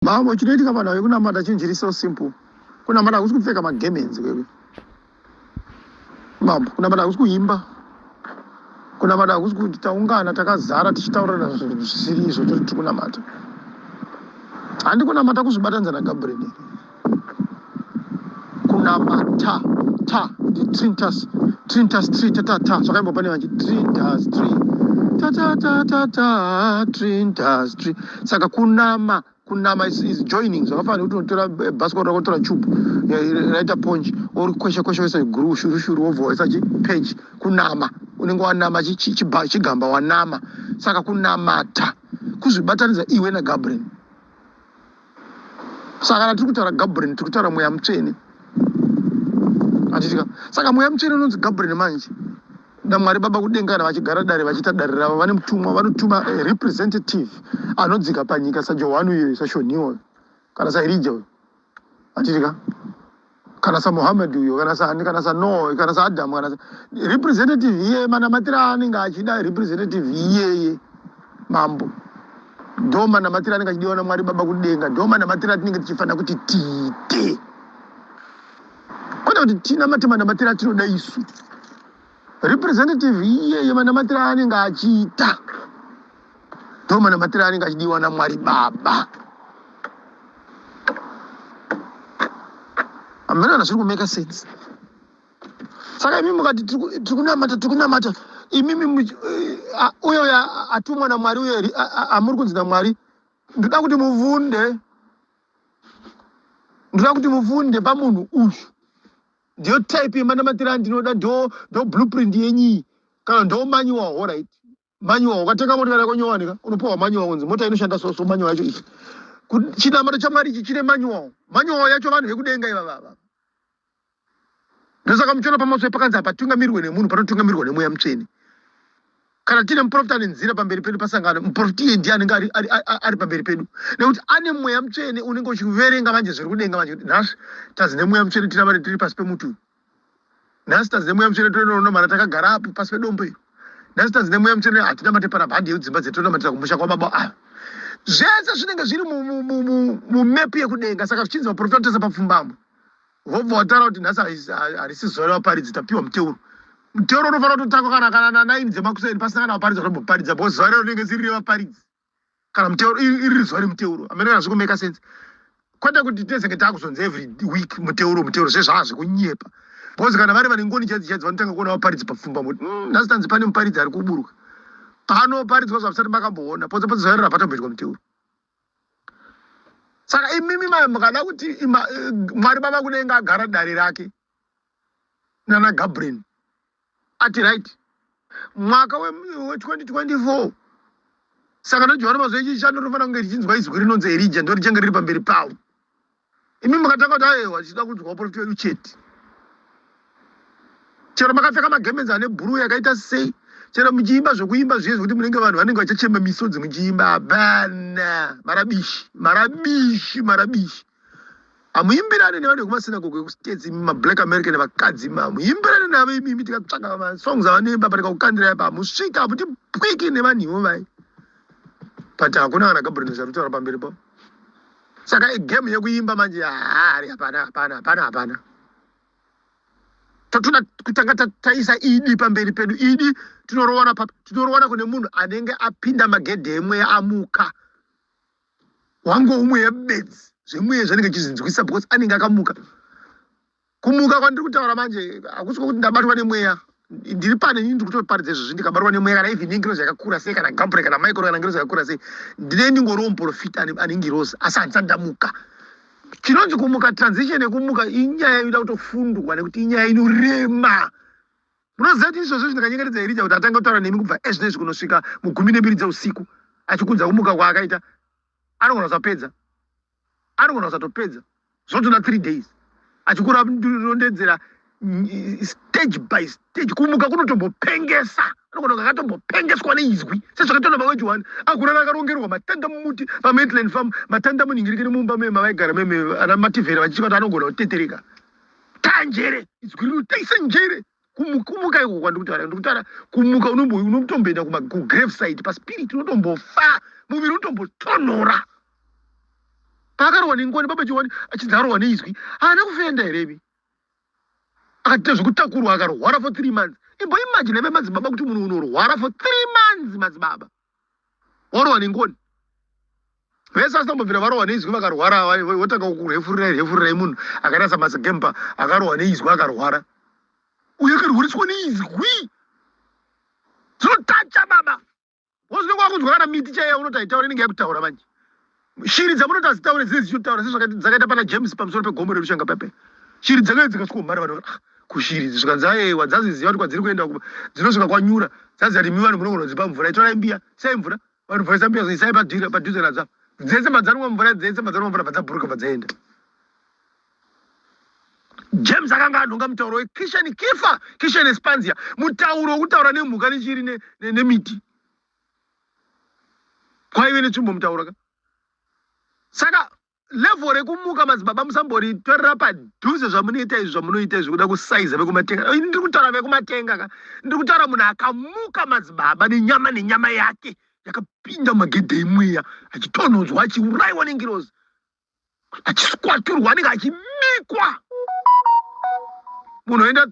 Mambo, chinoitika panhau yekunamata chinhu chiri so simple. Kunamata hakusi kupfeka magemenzi kwekwe. Mambo, kunamata hakusi kuimba. Kunamata hakusi kuti taungana takazara tichitaurirana zvinhu zvisiri izvo toti tiri kunamata. Handi kunamata kuzvibatanidza naGabriel here? Kunamata ta ndi Trintas Trintas tri ta ta ta zvakaimbwa pane vanji Trintas tri ta ta ta ta ta Trintas tri. Saka kunama kunama is, is joining zvakafanana nekuti unotora bhasikoro rako unotora tube raita ponji orikwesha kwesha woisa guru shuru shuru wobva waisa chi page kunama unenge wanama chigamba wanama. Saka kunamata kuzvibatanidza iwe naGabriel. Saka kana tiri kutaura Gabriel tiri kutaura mweya mutsvene. Handitika? Saka mweya mutsvene unonzi Gabriel manje. NaMwari Baba kudenga kana vachigara dare vachiita dare ravo vane mutumwa vanotuma a representative anodzika panyika saJohani uyo saShoniwa uyo kana saErija uyo. Handitika? Kana saMuhammad uyo kana saani kana saNoah kana saAdam kana sa... representative iyeye manamatiro aanenge achida representative iyeye mambo ndo manamatiro anenge achidiwa naMwari Baba kudenga ndo manamatiro atinenge tichifanira kuti tiite kwete kuti tinamate manamatiro atinoda isu representative iyeye manamatiro aanenge achiita ndo manamatiro anenge achidiwa naMwari Baba. Hameno kana zviri kumeka sense. Saka imi mukati tiri kunamata tiri kunamata imimi eh, uyo atumwa naMwari uyo amuri kunzi naMwari ndoda kuti muvunde ndoda kuti muvunde pamunhu uyu ndiyo type yemanamatiro andinoda ndo ndo blueprint yenyu kana ndo manual horit Manual ukatenga motikari yako nyowani ka unopiwa manual kunzi mota inoshanda so so manual yacho iyi. Chinamato chaMwari ichi chine manual. Manual yacho vanhu vekudenga ivava ava. Ndosaka muchiona pamaswe pakanzi hapatungamirwe nemunhu panotungamirwa nemweya mutsvene. Kana tine muprofita ane nzira pamberi pedu pasangano, muprofita iye ndiye anenge ari, ari, ari, ari pamberi pedu. Nekuti ane mweya mutsvene unenge uchiverenga manje zviri kudenga manje kuti nhasi tazi nemweya mutsvene tinamate tiri pasi pemuti uyu. Nhasi tanzi nemweya mutsvene tononomara takagara apo pasi pedombo iro. Nhasi tanzi nemweya mutsvene hatinamate panapa handi yedzimba dzetinonamatira kumusha kwababa ava. Zvese zvinenge zviri mumepu yekudenga saka zvichinzi vaprofita vanotarisa papfumbamwe vobva vataura kuti nhasi harisi zuva revaparidzi tapiwa muteuro. Muteuro unofanira kutotangwa kana kana nanaini dzemakuseni pasina kana vaparidzi vatomboparidza because zuva rero rinenge risiri revaparidzi. Kana muteuro iri zuva remuteuro amene kana zvikumeka sense kwete kuti tinezenge takuzonzi every week muteuro muteuro zvezvaa zvekunyepa because kana vari vane ngoni chaidzo chaidzo vanotanga kuona vaparidzi papfumba muti mm, nhasi tanzi pane muparidzi ari kuburuka panoparidzwa zvamusati makamboona potse potse zuva rero hapatomboitwa muteuro saka imimi mukada kuti eh, mwari baba kudenga agara dare rake nana gabriel ati right mwaka we2024 saka nojohani mazuva echishanu rinofanira kunge richinzwa izwi rinonzi erija ndo richange riri pamberi pawo imi mukatanga kuti ayewa tichida kunzwa vaprofita vedu chete chero makapfeka magemenzi ane bhuruu yakaita sei chero muchiimba zvekuimba zviye zvekuti munenge vanhu vanenge vachachema misodzi muchiimba hapana marabishi marabishi marabishi Hamuimbirane nevanhu vekumasinagogo ekustates imi mablack American vakadzi imi hamuimbirane navo imi imi tikatsvaga masongs avanoimba pa tikakukandirai apa hamusvika hamuti pwiki nevanhu ivo vai but hakuna kana Gabriel zvari kutaura pamberi pavo saka igame yekuimba manje haari hapana hapana hapana hapana totoda kutanga taisa idi pamberi pedu idi tinorowana papi tinorowana kune munhu anenge apinda magedhe emweya amuka Wangu womweya bedzi zvemweya zvanenge chizvinzwisa because anenge akamuka. Kumuka kwandiri kutaura manje hakusi kwekuti ndabatwa nemweya ndiri pane ini ndiri kutoparidza izvozvi ndikabatwa nemweya kana even nengirozi yakakura sei kana Gabriel kana Michael kana ngirozi yakakura sei ndine ndingoriwo muprofita ane ngirozi asi handisati ndamuka. Chinonzi kumuka transition yekumuka inyaya inoda kutofundwa nekuti inyaya inorema. Munoziva kuti izvozvo zvinganyengetedza Erija kuti atange kutaura nemi kubva ezvinezvi kunosvika mugumi nembiri dzeusiku achikunza kumuka kwaakaita. Anogona kusapedza. Anogona kusatopedza. Zvinotoda 3 days. Achikurondedzera stage by stage. Kumuka kunotombopengesa. Anogona kunge akatombopengeswa neizwi. Sezvakaitwa nababa Johani. Akurara akarongerwa matanda mumuti paMaitland Farm, matanda munhingirikiri mumba mema vaigara meme ana Mativhere vachitya kuti anogona kutetereka. Tanjere izwi rinotaisa njere kumuka iko kwandikutaura ndikutaura kumuka unotomboenda kugrave site paspirit unotombofa muviri unotombotonhora Paakarohwa nengoni baba Johani achinzi arohwa neizwi haana kufenda here imi? Akaita zvekutakurwa akarwara for 3 months. Imbo imagine imi madzibaba kuti munhu unorwara for 3 months madzibaba. Warohwa nengoni. Vese vasina kumbobvira varohwa neizwi vakarwara votanga kurefurirai refurirai munhu akaita samasegemba akarohwa neizwi akarwara. Uye akarwariswa neizwi. Dzinotacha baba. Wozvino kwakunzwa kana miti chaiyo unoti haitaure inenge yakutaura manje. Shiri dzamunoti hadzitaure dzinenge dzichitotaura sezvakaita pana James pamusoro pegomo rerushanga pepe. Shiri dzakauya dzikaswomhara vanhu ah, kushiri idzi zvikanzi ayewa dzaziziva kuti kwadziri kuenda dzinosvika kwanyura dzaziva kuti imi vanhu munogona kudzipa mvura itorai mbiya isai mvura vanhu bvaisa mbiya isai padhuze nadzo dzese madzanwa mvura dzese madzanwa mvura bvadzabhuruka bvadzaenda James akanga anhonga mutauro weKisheni Kifa, Kisheni Espanzia, mutauro wekutaura nemhuka nechiri nemiti. Ne, ne Kwaive netsvimbo mutauro ka. Saka level rekumuka madzibaba musamboritorera padhuze zvamunoita izvi zvamunoita izvi kuda kusaiza vekumatenga. Ini ndiri kutaura vekumatenga ka. Ndiri kutaura munhu akamuka madzibaba nenyama nenyama yake yakapinda mumagedhe emweya achitonhodzwa achiurayiwa nengirozi. achiswaturwa anenge achibikwa munhu oenda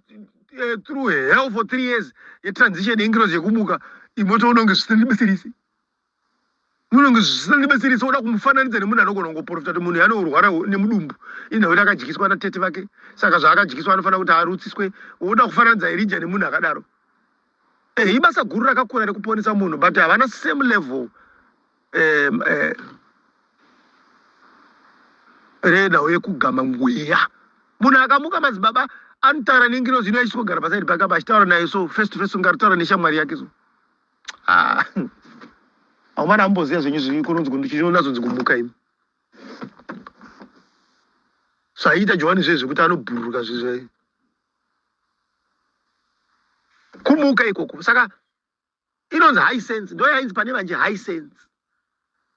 eh, through hell for three years yetransition yengirozi yekumuka imotoona kunge zvisina ndibatsirisi munonge zvisina ndibatsirisi oda kumufananidza nemunhu anogona kungoprofita kuti munhu anorwara nemudumbu inhau kuti akadyiswa natete vake saka zvaakadyiswa anofanira kuti arutsiswe woda kufananidza erija nemunhu akadaro eh, ibasa guru rakakura rekuponesa munhu but havana same level eh, renhau yekugama ngweya munhu akamuka madzibaba anotaura nengirozi ino achiswogara pasaidi pake apa achitaura naye so face to face unge aritaura neshamwari yake so ah. aumana amboziva zvenyu zviri kunonzi chinonazonzi kumuka imi zvaiita johani zve zvekuti anobhururuka zvezve kumuka ikoko saka inonzi high sense ndo yainzi pane vanje high sense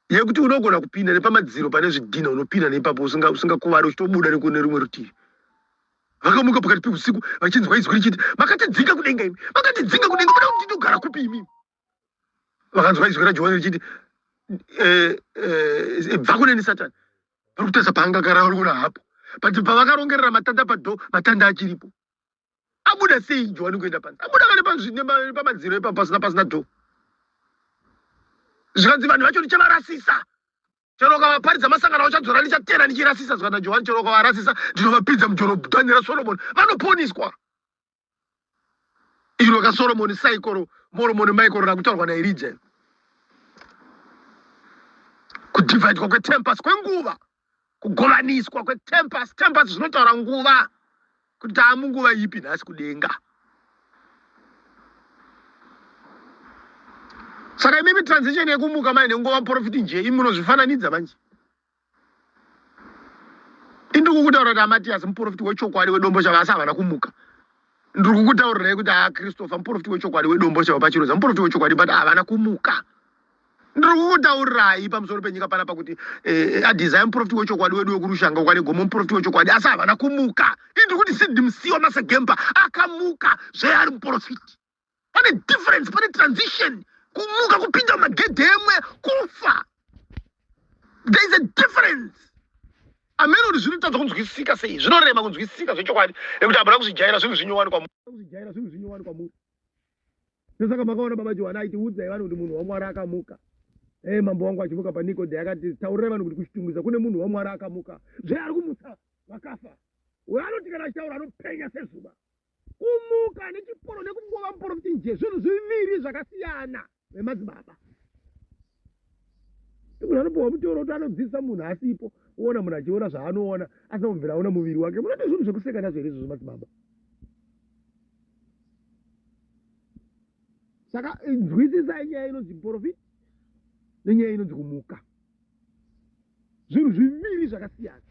yekuti unogona kupinda nepamadziro pane zvidhina unopinda neipapo usingakuvare uchitobuda nekune rumwe rutivi vakamuka pakati peusiku vachinzwa izwi richiti makatidzinga kudenga imi makatidzinga kudenga muda kuti tinogara kupi imi vakanzwa izwi rajohani richiti eh, eh, bva kuneni satani vari kutarisa paangagara vari kuona hapo but pavakarongerera matanda pado matanda achiripo Abuda sei Johani kuenda panze? Abuda kane pamadziro ipapo pasina pasina door. Zvikanzi vanhu vacho ndichavarasisa. Chero ukavaparidza masangano auchadzora ndichatera ndichirasisa zvikanzi Johani chero ukavarasisa ndinovapinza muJorodhani raSolomoni vanoponiswa. Iro kaSolomoni saikoro Moromoni Maikoro rakutaurwa naErija. Kudivhaidwa kwetempas kwenguva. Kugovaniswa kwetempas tempas zvinotaura nguva kuti taamunguva ipi nhasi kudenga. Saka imimi transition yekumuka mai nengova muprofiti nje imi munozvifananidza manje. Indiri kukutaura kuti aMatias muprofiti wechokwadi wedombo chava asi havana kumuka. Ndiri kukutaurirai kuti haa Christopher muprofiti wechokwadi wedombo chava pachiroza muprofiti wechokwadi but havana kumuka. Ndiri kukutaurirai pamusoro penyika panapa kuti eh, adesire muprofiti wechokwadi wedu wekurushanga ukwane gomo muprofiti wechokwadi asi havana kumuka. Ini ndiri kuti Sidney Musiwa Masegemba akamuka zve ari muprofiti. Pane difference, pane transition. Kumuka kupinda mumagedhe emwe kufa. There is a difference. Ameno kuti zvinotadza kunzwisisika sei, zvinorema kunzwisisika zvechokwadi nekuti hamuna kuzvijaira zvinhu zvinyowani kwamuri. Kuzvijaira zvinhu zvinyowani kwamuri. Ndosaka makaona baba Johana aiti udzai vanhu kuti munhu waMwari akamuka. Hey, eh, mambo wangu achimuka paNikodhe akati taurirai vanhu kuti kuchitungwiza kune munhu waMwari akamuka. Zve ari kumutsa vakafa. Uyo anoti kana achitaura anopenya sezuva. Kumuka nechiporo nekungova muporofiti nje zvinhu zviviri zvakasiyana vemadzibaba. Munhu anopiwa mutoro kuti anodzidzisa munhu asipo, oona munhu achiona zvaanoona asina kubvira aona muviri wake. Munoti zvinhu zvekuseka nazvo here izvozvo madzibaba? Saka nzwisisai nyaya inonzi muporofiti nenyaya inonzi kumuka. Zvinhu zviviri zvakasiyana.